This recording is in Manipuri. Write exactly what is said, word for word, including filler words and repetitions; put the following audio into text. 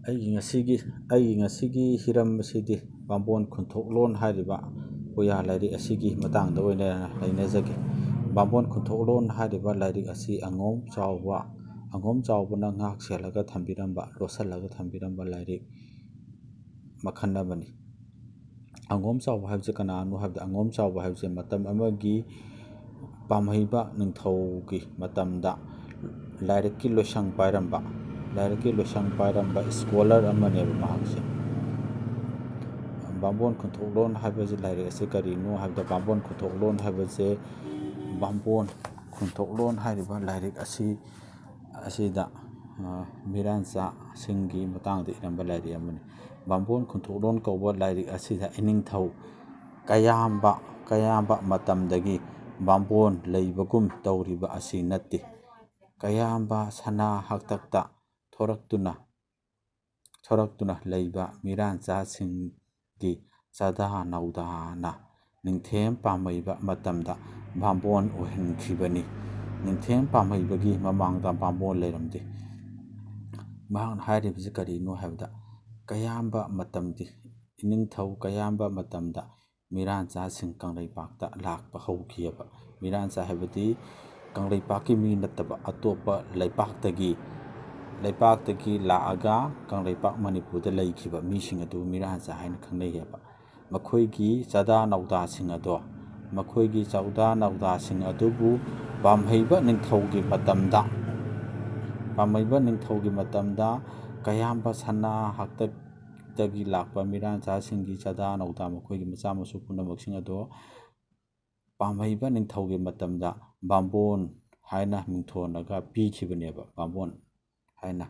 ꯑꯩꯒꯤ ꯉꯁꯤꯒꯤ ꯑꯩꯒꯤ ꯉꯁꯤꯒꯤ ꯍꯤꯔꯝ ꯑꯁꯤꯗꯤ ꯕꯥꯝꯕꯣꯟ ꯈꯨꯟꯊꯣꯛꯂꯣꯟ ꯍꯥꯏꯔꯤꯕ ꯄꯨꯌꯥ ꯂꯥꯏꯔꯤꯛ ꯑꯁꯤꯒꯤ ꯃꯇꯥꯡꯗ ꯑꯣꯏꯅ ꯅꯩꯅꯖꯒꯦ꯫ ꯕꯥꯝꯕꯣꯟ ꯈꯨꯟꯊꯣꯛꯂꯣꯟ ꯍꯥꯏꯔꯤꯕ ꯂꯥꯏꯔꯤꯛ ꯑꯁꯤ ꯑꯉꯣꯝ ꯆꯥꯎꯕ, ꯑꯉꯣꯝ ꯆꯥꯎꯕꯅ ꯉꯥꯛ ꯁꯦꯜꯂꯒ ꯊꯝꯕꯤꯔꯝꯕ, ꯂꯣꯠꯁꯤꯜꯂꯒ ꯊꯝꯕꯤꯔꯝꯕ ꯂꯥꯏꯔꯤꯛ ꯃꯈꯜ ꯑꯃꯅꯤ꯫ ꯑꯉꯣꯝ ꯆꯥꯎꯕ ꯍꯥꯏꯕꯁꯦ ꯀꯅꯥꯅꯣ ꯍꯥꯏꯕꯗ, ꯑꯉꯣꯝ ꯆꯥꯎꯕ ꯍꯥꯏꯕꯁꯦ ꯃꯇꯝ ꯑꯃꯒꯤ ꯄꯥꯝꯍꯩꯕ ꯅꯤꯡꯊꯧꯒꯤ ꯃꯇꯝꯗ ꯂꯥꯏꯔꯤꯛꯀꯤ ꯂꯣꯏꯁꯪ ꯄꯥꯏꯔꯝꯕ, ꯂꯥꯏꯔꯤꯛꯀꯤ ꯂꯣꯏꯁꯪ ꯄꯥꯏꯔꯝꯕ ꯏꯁꯀꯣꯂꯔ ꯑꯃꯅꯦꯕ ꯃꯍꯥꯛꯁꯦ꯫ ꯕꯥꯝꯕꯣꯟ ꯈꯨꯟꯊꯣꯛꯂꯣꯟ ꯍꯥꯏꯕꯁꯤ ꯂꯥꯏꯔꯤꯛ ꯑꯁꯤ ꯀꯔꯤꯅꯣ ꯍꯥꯏꯕꯗ, ꯕꯥꯝꯕꯣꯟ ꯈꯨꯟꯊꯣꯛꯂꯣꯟ ꯍꯥꯏꯕꯁꯦ, ꯕꯥꯝꯕꯣꯟ ꯈꯨꯟꯊꯣꯛꯂꯣꯟ ꯍꯥꯏꯔꯤꯕ ꯂꯥꯏꯔꯤꯛ ꯑꯁꯤ, ꯑꯁꯤꯗ, ꯑ, ꯃꯤꯔꯥꯟꯆꯥꯁꯤꯡꯒꯤ ꯃꯇꯥꯡꯗ ꯏꯔꯝꯕ ꯂꯥꯏꯔꯤꯛ ꯑꯃꯅꯤ꯫ ꯕꯥꯝꯕꯣꯟ ꯈꯨꯟꯊꯣꯛꯂꯣꯟ ꯀꯧꯕ ꯂꯥꯏꯔꯤꯛ ꯑꯁꯤꯗ ꯏꯅꯤꯡꯊꯧ ꯀꯌꯥꯝꯕ, ꯀꯌꯥꯝꯕ ꯃꯇꯝꯗꯒꯤ ꯕꯥꯝꯕꯣꯟ ꯂꯩꯕꯒꯨꯝ ꯇꯧꯔꯤꯕ ꯑꯁꯤ ꯅꯠꯇꯦ꯫ ꯀꯌꯥꯝꯕ ꯁꯅꯥ ꯍꯥꯛꯇꯛꯇ ꯊꯣꯔꯛꯇꯨꯅ, ꯊꯣꯔꯛꯇꯨꯅ ꯂꯩꯕ ꯃꯤꯔꯥꯟꯆꯥꯁꯤꯡꯒꯤ ꯆꯥꯗꯥ ꯅꯧꯗꯥꯅ ꯅꯤꯡꯊꯦꯝ ꯄꯥꯝꯃꯩꯕ ꯃꯇꯝꯗ ꯕꯥꯝꯕꯣꯟ ꯑꯣꯏꯍꯟꯈꯤꯕꯅꯤ꯫ ꯅꯤꯡꯊꯦꯝ ꯄꯥꯝꯃꯩꯕꯒꯤ ꯃꯃꯥꯡꯗ ꯕꯥꯝꯕꯣꯟ ꯂꯩꯔꯝꯗꯦ꯫ ꯃꯍꯥꯛꯅ ꯍꯥꯏꯔꯤꯕꯁꯤ ꯀꯔꯤꯅꯣ ꯍꯥꯏꯕꯗ, ꯀꯌꯥꯝꯕ ꯃꯇꯝꯗꯤ, ꯏꯅꯤꯡꯊꯧ ꯀꯌꯥꯝꯕ ꯃꯇꯝꯗ ꯃꯤꯔꯥꯟꯆꯥꯁꯤꯡ ꯀꯪꯂꯩꯄꯥꯛꯇ ꯂꯥꯛꯄ ꯍꯧꯈꯤꯑꯕ꯫ ꯃꯤꯔꯥꯟꯆꯥ ꯍꯥꯏꯕꯗꯤ ꯀꯪꯂꯩꯄꯥꯛꯀꯤ ꯃꯤ ꯅꯠꯇꯕ, ꯑꯇꯣꯞꯄ ꯂꯩꯄꯥꯛꯇꯒꯤ, ꯂꯩꯄꯥꯛꯇꯒꯤ ꯂꯥꯛꯑꯒ ꯀꯪꯂꯩꯄꯥꯛ ꯃꯅꯤꯄꯨꯔꯗ ꯂꯩꯈꯤꯕ ꯃꯤꯁꯤꯡ ꯑꯗꯨ ꯃꯤꯔꯥꯟꯆꯥ ꯍꯥꯏꯅ ꯈꯪꯅꯩꯑꯕ꯫ ꯃꯈꯣꯏꯒꯤ ꯆꯥꯗꯥ ꯅꯧꯗꯥꯁꯤꯡ ꯑꯗꯣ, ꯃꯈꯣꯏꯒꯤ ꯆꯥꯗꯥ ꯅꯧꯗꯥꯁꯤꯡ ꯑꯗꯨꯕꯨ ꯄꯥꯝꯍꯩꯕ ꯅꯤꯡꯊꯧꯒꯤ ꯃꯇꯝꯗ, ꯄꯥꯝꯍꯩꯕ ꯅꯤꯡꯊꯧꯒꯤ ꯃꯇꯝꯗ ꯀꯌꯥꯝꯕ ꯁꯅꯥ ꯍꯥꯛꯇꯛꯇꯒꯤ ꯂꯥꯛꯄ ꯃꯤꯔꯥꯟꯆꯥꯁꯤꯡꯒꯤ ꯆꯥꯗꯥ ꯅꯧꯗꯥ, ꯃꯈꯣꯏꯒꯤ ꯃꯆꯥ ꯃꯁꯨ ꯄꯨꯝꯅꯃꯛꯁꯤꯡ ꯑꯗꯣ ꯄꯥꯝꯍꯩꯕ ꯅꯤꯡꯊꯧꯒꯤ ꯃꯇꯝꯗ ꯕꯥꯝꯕꯣꯟ ꯍꯥꯏꯅ ꯃꯤꯡꯊꯣꯟꯂꯒ ꯄꯤꯈꯤꯕꯅꯦꯕ꯫ ꯕꯥꯝꯕꯣꯟ ꯍꯥꯏꯅ